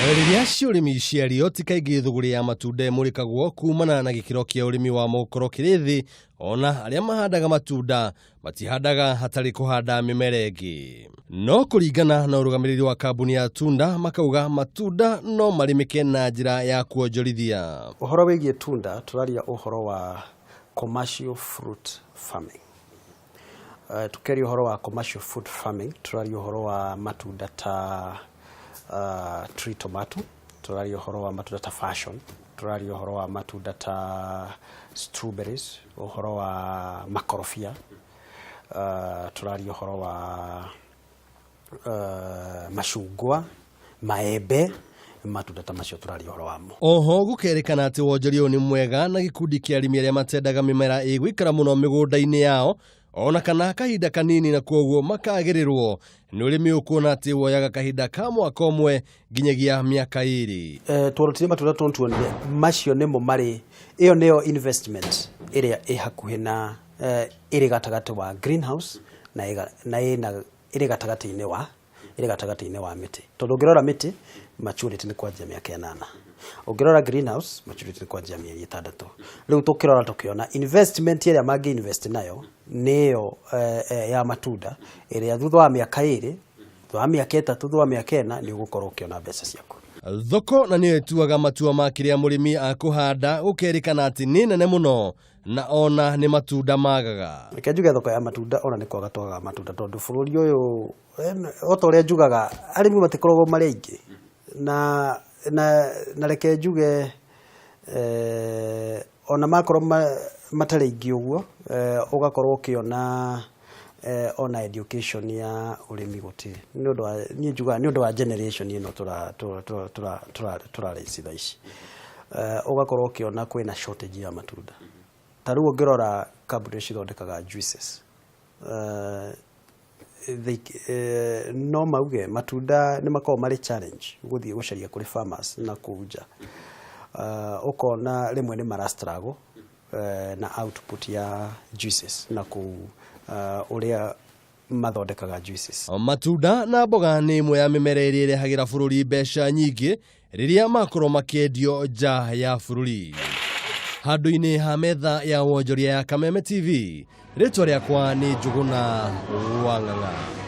Rĩrĩa ciũrĩmi ciario ti kaingĩ thũgũrĩ ya matunda ĩmũrĩkagwo kumana na gĩkĩro kĩa ũrĩmi wamo gũkorwo kĩrĩ thĩ ona arĩa mahandaga matunda matihandaga hatarĩ kũhanda mĩmera ĩngĩ. No kũringana na ũrũgamĩrĩri wa kambuni ya Tunda makauga matunda no marĩmĩke na njĩra ya kuonjorithia. Ũhoro wĩgiĩ tunda tũraria ũhoro wa commercial fruit farming. Tũkĩaria ũhoro wa commercial fruit farming tũraria ũhoro wa matunda ta tree tomato, tũraria ũhoro wa matunda ta passion, tũraria ũhoro wa matunda ta strawberries, ũhoro wa makorobia, tũraria ũhoro wa macungwa, maembe, matunda ta macio tũraria ũhoro wamo. Oho gũkerĩkana atĩ wonjoria ũyũ nĩ mwega na gĩkundi kĩa arĩmi arĩa matendaga mĩmera ĩgũikara mũno mĩgũnda-inĩ yao ona kana kahinda kanini na kwoguo makagĩrĩrwo nĩ ũrĩmi ũyũ kuona atĩ woyaga kahinda ka mwaka ũmwe nginyagia mĩaka ĩrĩ. Twarutire matunda tondũ tuonire macio nĩmo marĩ, ĩyo nĩyo investment ĩrĩa ĩ hakuhĩ na ĩrĩ gatagatĩ wa greenhouse na ĩna ĩrĩ gatagatĩ-inĩ wa ĩrĩ gatagatĩ-inĩ wa mĩtĩ tondũ ũngĩrora mĩtĩ maturity nĩ kwanjia mĩaka ĩnana, ũngĩrora greenhouse maturity nĩ kwanjia mĩeri 6. Rĩu tũkĩrora tũkĩona investment ĩrĩa mangĩ invest nayo nĩyo ya matunda ĩrĩa thutha wa mĩaka 2, thutha wa mĩaka 3, thutha wa mĩaka 4 nĩ ũgũkorwo ũkĩona mbeca ciaku. Thoko na nĩyo ĩtuaga matua ma kĩrĩa mũrĩmi akũhanda gũkerĩkana atĩ nĩ nene mũno na ona nĩ matunda magaga. Reke njuge thoko ya matunda ona nĩ kwaga twagaga matunda tondũ bũrũri ũyũ o ta ũrĩa njugaga arĩmi matikoragwo marĩ aingĩ na reke njuge ona makorwo matarĩ aingĩ ũguo ũgakorwo ũkĩona ona education ya ũrĩmi gũtirĩ nĩ ũndũ wa niĩ njugaga nĩ ũndũ wa generation ĩno tũra raise thaa ici, ũgakorwo ũkĩona kwĩna shortage ya matunda. Ta rĩu ũngĩrora kambuni iria cithondekaga juices, no mauge matunda nĩ makoragwo marĩ challenge gũthiĩ gũcaria kũrĩ farmers na kũu nja. Ũkona rĩmwe nĩ mara struggle na output ya juices na kũu ũrĩa mathondekaga juices. Matunda na mboga nĩ ĩmwe ya mĩmera ĩrĩa ĩrehagĩra bũrũri mbeca nyingĩ rĩrĩa makorwo makĩendio nja ya bũrũri. Handũ-inĩ ha metha ya wonjoria ya Kameme TV, rĩtwa rĩakwa nĩ Njũgũna wa Ng'ang'a.